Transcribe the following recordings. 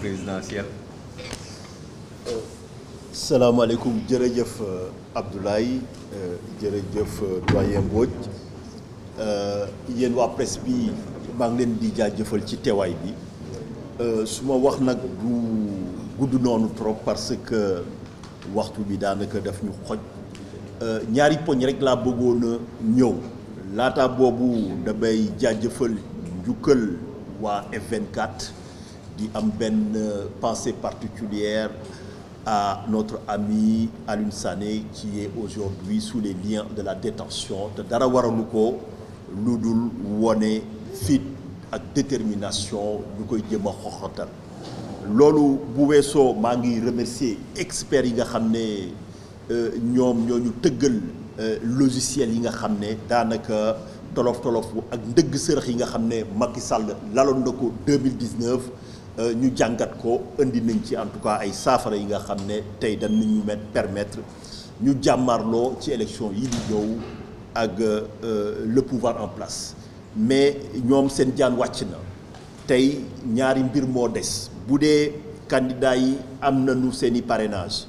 présidentielle. salaamaaleykum jërëjëf Abdoulaye jërëjëf doyen Mbodj yéen waa presse bi maa ngi leen di jaajëfal ci teewaay bi su ma wax nag du gudd noonu trop parce que waxtu bi daanaka daf ñu xoj ñaari poñ rek laa bëggoon a ñëw laata boobu damay jaajëfal njukkal waa F24 di am benn pensée particulière à notre ami Alioune Sané qui est aujourd'hui sous les liens de la détention te dara waralu ko lu dul wone fit ak détermination ñu koy jëm a xoxotal loolu bu weesoo maa ngi remercier experts yi nga xam ne ñoom ñoo ñu tëggal logiciel yi nga xam ne daanaka tolof ak ndëgg sërëx yi nga xam ne Macky Sall laloon na ko 2019 ñu jàngat ko indi nañ ci en tout cas ay saafara yi nga xam ne tey dañ ñu permettre ñu jàmmarloo ci élection yi di ñëw ak le pouvoir en place mais ñoom seen jaan wàcc na tey ñaari mbir moo des bu dee candidat yi am nañu seen i parrainage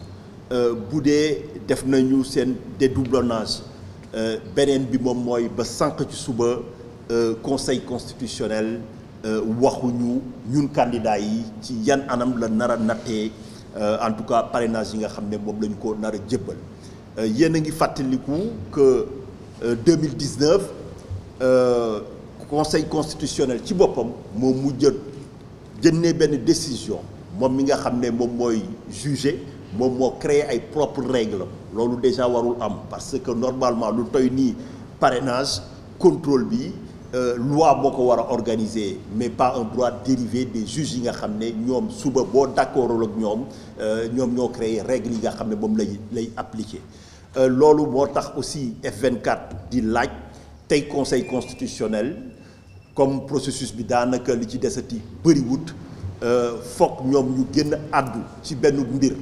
bu dee def nañu seen dédoublonnage beneen bi moom mooy ba sànq ci suba conseil constitutionnel waxuñu ñun candidats yi ci yan anam la nar a nattee en tout cas parrainage yi nga xam ne moom lañu ko nar a jébbal yéen a ngi fàttaliku que 2019 conseil constitutionnel ci boppam moom mu jënnee benn décision moom mi nga xam ne moom mooy juger moom moo créé ay propres règles loolu déjà warul am parce que normalement lu toy nii parrainage contrôle bi loi moo ko war a organiser mais pas un droit dérivé des juges yi nga xam ne ñoom suba boo d'accordul ak ñoom ñoo créé règles yi nga xam ne moom lay appliquer loolu moo tax aussi F24 di laaj tey conseil constitutionnel comme processus bi daanaka li ci desati bëriwut foog ñoom ñu génn àddu ci benn mbir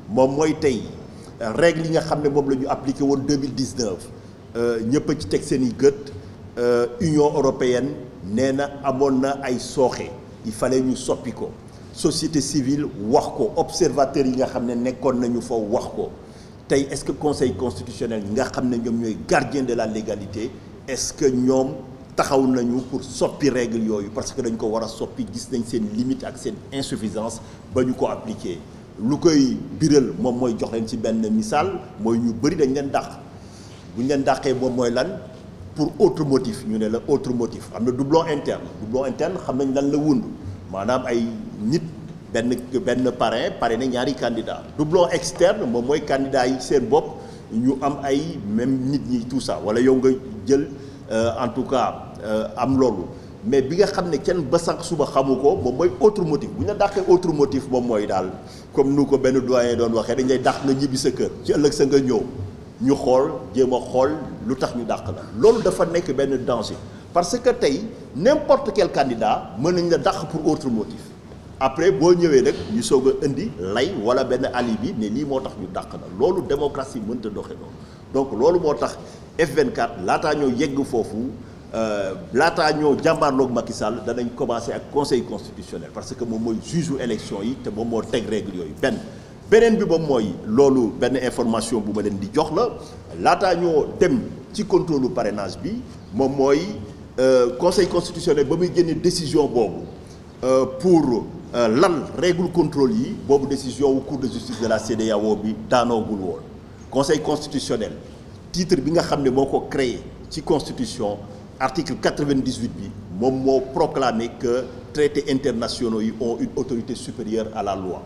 moom mooy tey règles yi nga xam ne moom la ñu appliqué woon 2019 ñëpp a ci teg seen i gët Union européenne nee na amoon na ay sooxe il fallait ñu soppi ko société civile wax ko observateurs yi nga xam ne nekkoon nañu fa wax ko tey est-ce que conseil constitutionnel nga xam ne ñoom ñooy gardien de la légalité est-ce que ñoom taxaw nañu pour soppi règle yooyu parce que dañ ko war a soppi gis nañ seen limite ak seen insuffisance ba ñu ko appliquer lu koy biral moom mooy jox leen ci benn misaal mooy ñu bëri dañ leen dàq bu ñu leen dàqee moom mooy lan pour autre motif ñu ne la autre motif am na doublon interne xam nañ lan la wund maanaam ay nit benn parrain ñaari candidat doublon externe moom mooy candidat yi seen bopp ñu am ay même nit ñi tout ça wala yow nga jël en tout cas am loolu mais bi nga xam ne kenn ba sànq suba xamu ko moom mooy autre motif bu ñu la dàqee autre motif moom mooy daal comme nu ko benn doyen doon waxee dañ lay dàq nga ñibbi sa kër ci ëllëg sa nga ñëw ñu xool jéem a xool lu tax ñu dàq la loolu dafa nekk benn danger parce que tey n'importe quel candidat mën nañ la dàq pour autre motif après boo ñëwee nag ñu soog a indi lay wala benn alibi ne lii moo tax ñu dàq la loolu démocratie mënta doxe noonu donc loolu moo tax F24 laataa ñoo yegg foofu laataa ñoo jàmbaarloog Macky Sall danañ commencer ak conseil constitutionnel parce que moom mooy juge u élection yi te moom moo teg règle yooyu beneen bi moom mooy loolu benn information bu ma leen di jox la laataa ñoo dem ci contrôle parrainage bi moom mooy conseil constitutionnel ba muy génne décision boobu pour lal règle contrôle yi boobu décision wu cour de justice de la CEDEAO bi daanoogul woon conseil constitutionnel titre bi nga xam ne moo ko créé ci constitution article 98 bi moom moo proclamé que traités internationaux yi ont une autorité supérieure à la loi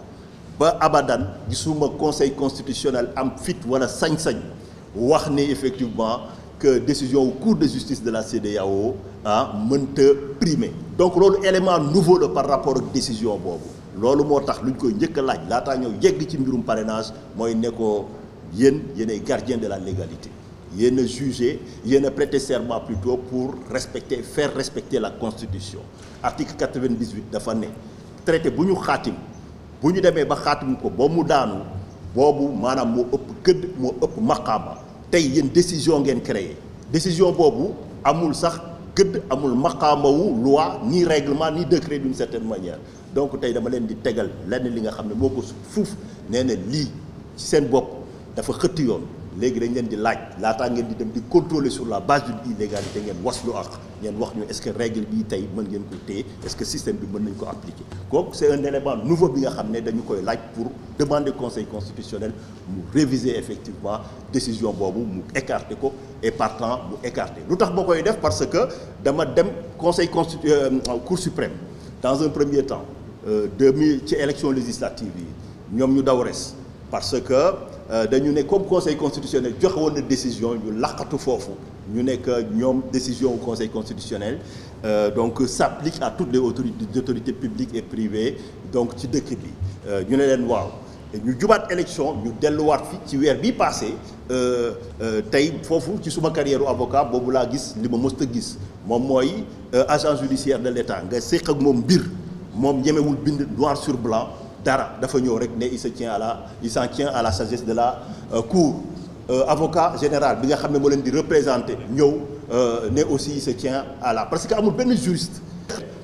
ba abadan gisuma conseil constitutionnel am fit wala sañ-sañ wax ne effectivement que décision wu cour de justice de la CEDEAO mënta primer donc loolu élément nouveau la par rapport ak décision boobu loolu moo tax lu ñu koy njëkk a laaj laataa ñëw yegg ci mbirum parrainage mooy ne ko yéenay gardien de la légalité yéen a jugé yéen a prêté serment plutôt pour faire respecter la constitution article 98 dafa ne traité bu ñu xaatim bu ñu demee ba xaatim ko ba mu daanu boobu maanaam moo ëpp gëdd moo ëpp maqaama tey yéen décision ngeen créé décision boobu amul sax gëdd amul maqaamawu loi ni règlement ni décret d'une certaine manière donc tey dama leen di tegal lenn li nga xam ne moo ko fuuf nee na lii ci seen bopp dafa xëtti yoon léegi dañ leen di laaj laataa ngeen di dem di contrôler sur la base d'une illégalité ngeen waslu ak ngeen wax ñu est-ce que règle bii tey mën ngeen ko téye est-ce que système bi mën nañ ko appliquer kooku c'est un élément nouveau bi nga xam ne dañu koy laaj pour demander conseil constitutionnel mu réviser effectivement décision boobu mu écarter ko et partant mu écarter lu tax ba koy def parce que dama dem conseil cour suprême dans un premier temps 2000 ci élection législative yi ñoom ñu daw res parce que dañu ne comme conseil constitutionnel joxe woon na décision ñu laqatu foofu ñu nekk ñoom décision au conseil constitutionnel donc s'applique à toutes les autorités publiques et privées donc ci dëkk bi ñu ne leen waaw ñu jubaat élection ñu delluwaat fi ci weer bii passé tey foofu ci suma carrière avocat boobu laa gis li ma mës a gis moom mooy agent judiciaire de l'État nga séq ak moom mbir moom ñemewul bind noir sur blanc dara dafa ñëw rek ne il s'en tient à la sagesse de la cour avocat général bi nga xam ne moo leen di représenter ñëw ne aussi il se tient à la parce que amul benn juriste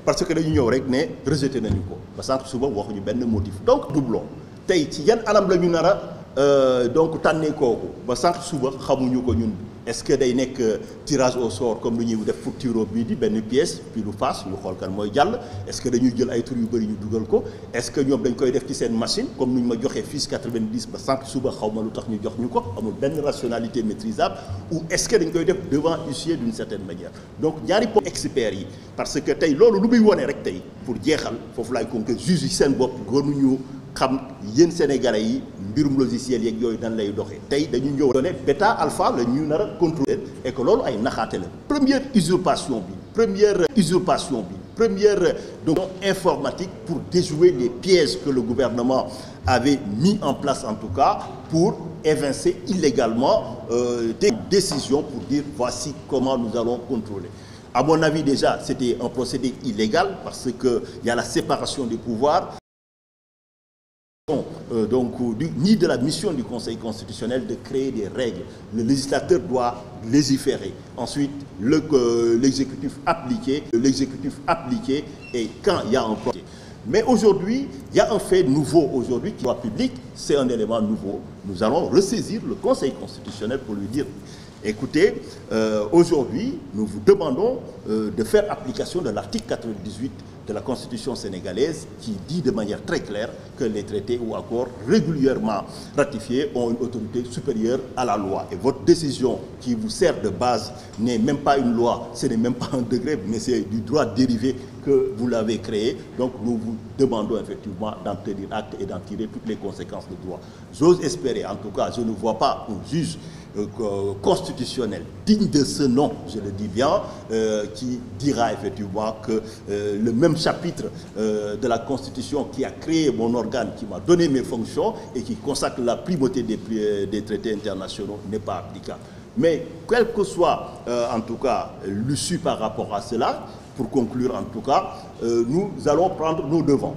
parce que dañu ñëw rek ne rejeté nañu ko ba sànq suba waxuñu benn motif donc doublon tey ci yan anam la ñu nar a donc tànnee kooku ba sànq suba xamuñu ko ñun est-ce que day nekk tirage au sort comme lu ñuy def pour tiro bii di benn pièce puis lu face ñu xool kan mooy jàll est-ce que dañuy jël ay tur yu bëri ñu dugal ko est-ce que ñoom dañ koy def ci seen machine comme nu ñu ma joxee fiche 90 ba sànq suba xaw ma lu tax ñu jox ñu ko amul benn rationalité maîtrisable ou est-ce que dañ koy def devant huissier d'une certaine manière donc ñaari po experts yi parce que tey loolu lu muy wone rek tey pour jeexal foofu laay ko juge yi seen bopp gënuñu xam yéen sénégalais yi mbirum logiciel yeeg yooyu dan lay doxee tey dañu ñëw donné bêta alpha la ñu nar a contrôler et que loolu ay naxaate la première usurpation donc informatique pour déjouer les pièges que le gouvernement avait mis en place en tout cas pour évincer illégalement des décisions pour dire voici comment nous allons contrôler. À mon avis déjà c'était un procédé illégal parce que il y a la séparation des pouvoirs. Ni de la mission du Conseil constitutionnel de créer des règles. Le législateur doit légiférer. Ensuite, l'exécutif appliquer et quand il y a un projet. Mais aujourd'hui, il y a un fait nouveau aujourd'hui qui est public, c'est un élément nouveau. Nous allons ressaisir le Conseil constitutionnel pour lui dire écoutez, aujourd'hui, nous vous demandons de faire application de l'article 98 de la Constitution sénégalaise qui dit de manière très claire que les traités ou accords régulièrement ratifiés ont une autorité supérieure à la loi. Et votre décision qui vous sert de base n'est même pas une loi, ce n'est même pas un décret, mais c'est du droit dérivé que vous l'avez créé. Donc nous vous demandons effectivement d'en tenir acte et d'en tirer toutes les conséquences de droit. J'ose espérer, en tout cas, je ne vois pas un juge constitutionnel digne de ce nom, je le dis bien, qui dira effectivement que le même chapitre de la Constitution qui a créé mon organe, qui m'a donné mes fonctions et qui consacre la primauté des traités internationaux n'est pas applicable. Mais quel que soit en tout cas l'issue par rapport à cela, pour conclure en tout cas, nous allons prendre nos devants.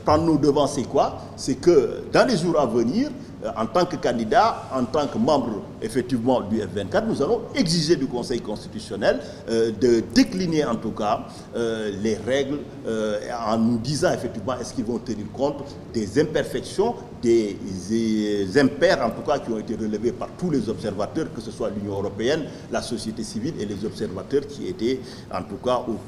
Prendre nos devants, c'est quoi? C'est que dans les jours à venir, en tant que candidat, en tant que membre effectivement du F24, nous allons exiger du Conseil constitutionnel de décliner en tout cas les règles en nous disant effectivement est-ce qu'ils vont tenir compte des imperfections, des impairs en tout cas qui ont été relevés par tous les observateurs, que ce soit l'Union européenne, la société civile et les observateurs qui étaient en tout cas au